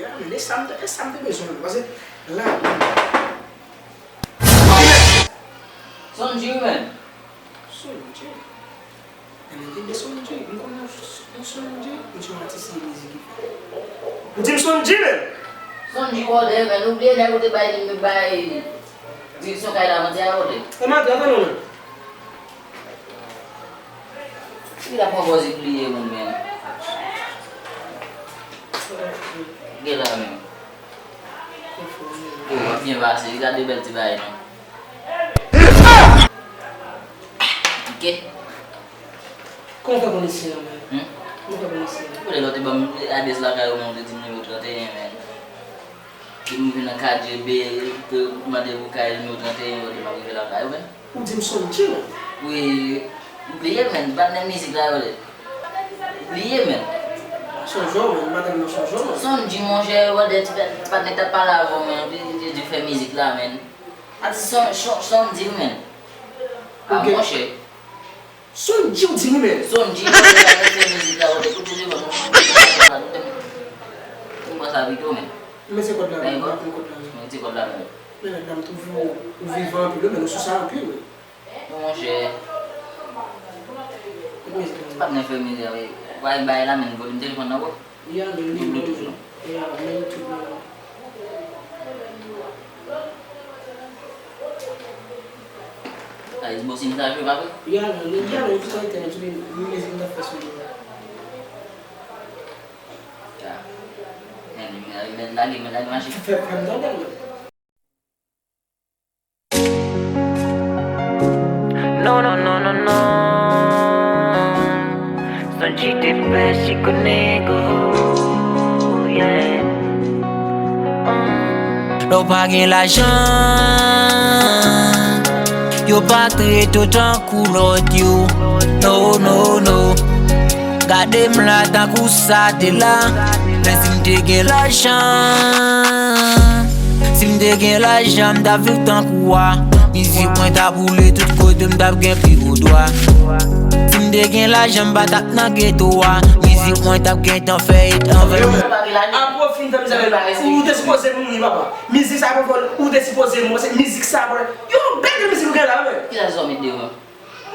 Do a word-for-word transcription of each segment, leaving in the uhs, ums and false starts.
Men e sa m te, e sa m te bezwen, paske la, Sonji, wi, menn. Sonji. Enben, gen de Sonji. M konnen yon, yon Sonji. M se yon atis li mizik li fè. Ou di m Sonji, menn? Sonji, wòdè, menn. Ou bliye nèg ou te bay, li bay direksyon kay la, mwen di a, wòdè. Kòman, atann non, menn. Li la pran pòz li bliye moun, menn. Gen la menm. Yo, w ap byen pase. Gade bèl ti bagay non. Ok. Kòman w fè konn isi a, menn? Hmm? Kòman w fè konn isi a? Ou lè lè w te ban m adrès lakay ou, menn, ou te di m nimewo trannteyen, menn. Ki m vin nan K G B, pou mande pou kay nimewo trannteyen, yo di m ap rive lakay ou, menn. Ou di m Sonji, menn? Wi, m bliye, menn. Patnè mizik la, yo le. M bliye, menn. Sonji w, menn. Madanm nan Sonji w, menn. Sonji, monchè, wòdè, ti pa-, patnè k t ap pale avè w, menn. Li, li, li fè mizik la, menn. Atis Son-, Son-, Sonji, menn. A, monchè. Sonji w di m wi, menn. Sonji, monchè, li fè mizik la, wòdè. Koute telefòn, non. M pran sa pito, menn. Men se kòd la, menn. M pran kòd la, menn. Men se kòd la, menn. Men nèg la, m twouve w, ou vivan anpil wi, men nou sou sa anpil wi. Monchè. Patnè fè mizè wi. Bay bay la, men volim telefòn nan, bro. Ya, men li, men li, ya, men li tout, men li. Ay, bon, si m ta jwe, pa vre? Ya, men li, ya, men li tout sa entènèt, li, li, li, li ta fè sou li. Ya. Men, men, men, lage, men, lage mache. Fè, fè m tande l, men. No, no, no, no, no. Sonji te pè si konego, yeah. Lè w pa gen lajan, yo pa trete w tankou lòt yo. No, no, no. Gade m la tankou sa te la. Men si m te gen lajan, si m te gen lajan, m t ap viv tankou a. Mizik mwen t ap boule tout kote, m t ap gen pi gwo dwa. Si m te gen lajan, m pa t ap nan geto a. Mizik mwen t ap gentan fè it anvan. Yo, men, apre w fin fè mizik avè l, ou te sipoze mouri, papa. Mizik sa poko, ou te sipoze mouri, paske mizik sa, bro. Yo, bèl mizik ou gen la, men. Kisa sa w met deyò, menm?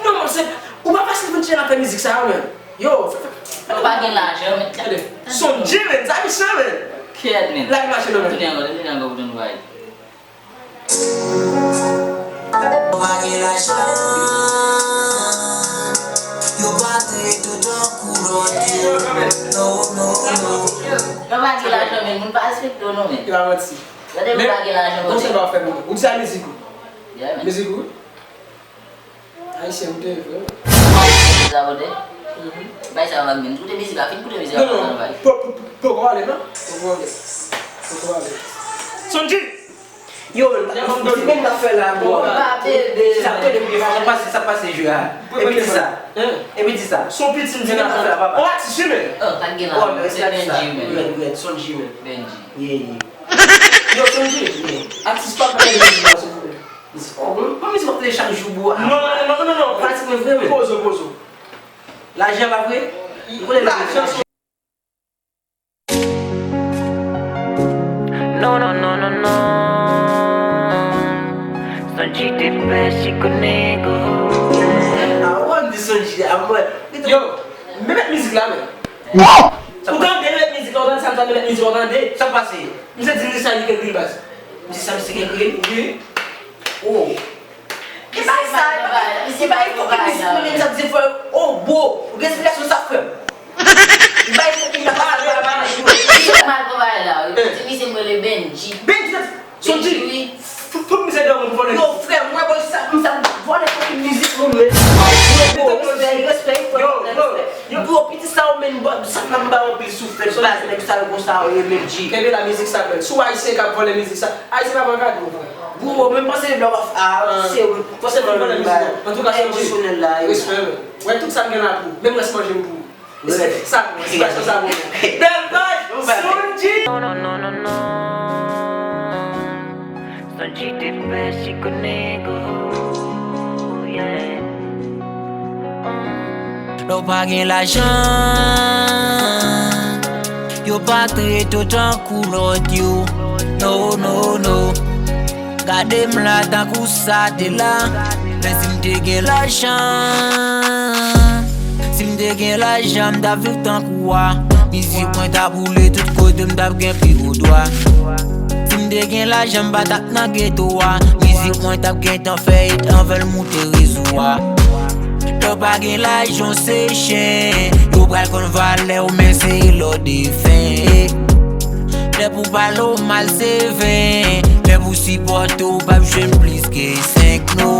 Non, se, ou pa fasil pou n tchèl ap fè mizik sa yo, menn. Yo, fè, fè, fè. Ou pa gen lajan, menn. Tande. Sonji, menn, sa mechan, menn. Kèt, menn. Lage mache non, menn. Tounen ankò, tounen ankò pou tande bagay. Ou pa gen lajan, yo pa trete w tankou lòt yo. No, no, no. Lè w pa gen lajan, menn, moun pa respekte w non, menn. E pa manti. Gade moun pa gen lajan, kote. Konsèy pa w fè, menn. Ou di sa mizik ou? Yeah, menn. Mizik ou? Ayisyen m te ye, frè. Sa pote? Mhm. Bay sa yo ak menm. Koute mizik la, fin koute mizik la, non, non, non, bay. Po-, po-, po-, poko ale, non? Poko ale. Poko ale. Sonji! Yo, menm, di menm ta fè la, bro. Ba bebe. Sa kote m gen fò, sa pase, sa pase jwe a. Epi di sa. Epi di sa. Son piti m di menm ta fè la, papa. Oh, atis, wi, men. Oh, pa gen la. Oh, men respè atis la. Red, red, Sonji, men. Benji. Yeah, yeah. Yo, Sonji. Yeah. Atis pa pale de mizik la, silvouplè. Oh, bon, bon, mizik w ap play chak jou, bro. Non, non, non, non, non. Fatig mwen vre, men. Pozo, pozo. Lajan pa vre? M konnen lajan. Non, non, non, non, non. Sonji te pè si konego. A, w ap di Sonji, a, mwen. Yo, men met mizik la, men. Ou tande met mizik la, ou tande sa, m tande met mizik la, ou tande. Sa pase? Misye di m se sa li k ekri l, baz. Misye sa misye k ekri l? Wi. Oh. Li bay sa, li bay, li bay fòk mizik mwen menm sa di fò. Oh, bro, ou gen esplikasyon sa, frè m? Li bay fòk mizik mwen sa, frè m. Misye mal travay la, wi. Ti misye m rele Benji. Benji, Sonji. Benji, wi. Fòk misye dòmi pou vòlè. Yo, frè m, mwen, bro, sa, m sa vòlè fòk mizik mwen menm. Yo, bro, respè, respè, frè m, respè. Yo, bro, piti sa ou menm, bro, sa fè m ba w anpil souflèt, baz, nèg sa yo konsa, yo menm G. Kenbe la mizik sa, men. Si w ayisyen k ap vòlè mizik sa, ayisyen pa pran kado, frè. Bro, menm panse lè w ap, a, se, panse lè w vòlè mizik la. Antouka, Sonji, emosyonèl la, yo. Respè, men. Wè tout sa m gen la pou ou. Menm rès manje m pou ou. Respè. Sa bon, respè, sa bon. Bèl vibe, Sonji. Non, non, non, non, non. Sonji te pè si konego, yeah. Lè w pa gen lajan, Yo pa trete w tankou lòt yo. No, no, no. Gade m la tankou sa te la. Men si m te gen lajan, si m te gen lajan, m t ap viv tankou wa. Mizik mwen t ap boule tout kote, m t ap gen pi gwo dwa. Si m te gen lajan, m pa t ap nan geto a. Mizik mwen t ap gentan fè it anvan l moute rezo a. Lè w pa gen lajan, se chen. Yo pral konn valè w, men se lè w defen. Lè pou pale w mal, se ven. Lè pou sipòte w, p ap jwenn plis ke senk no.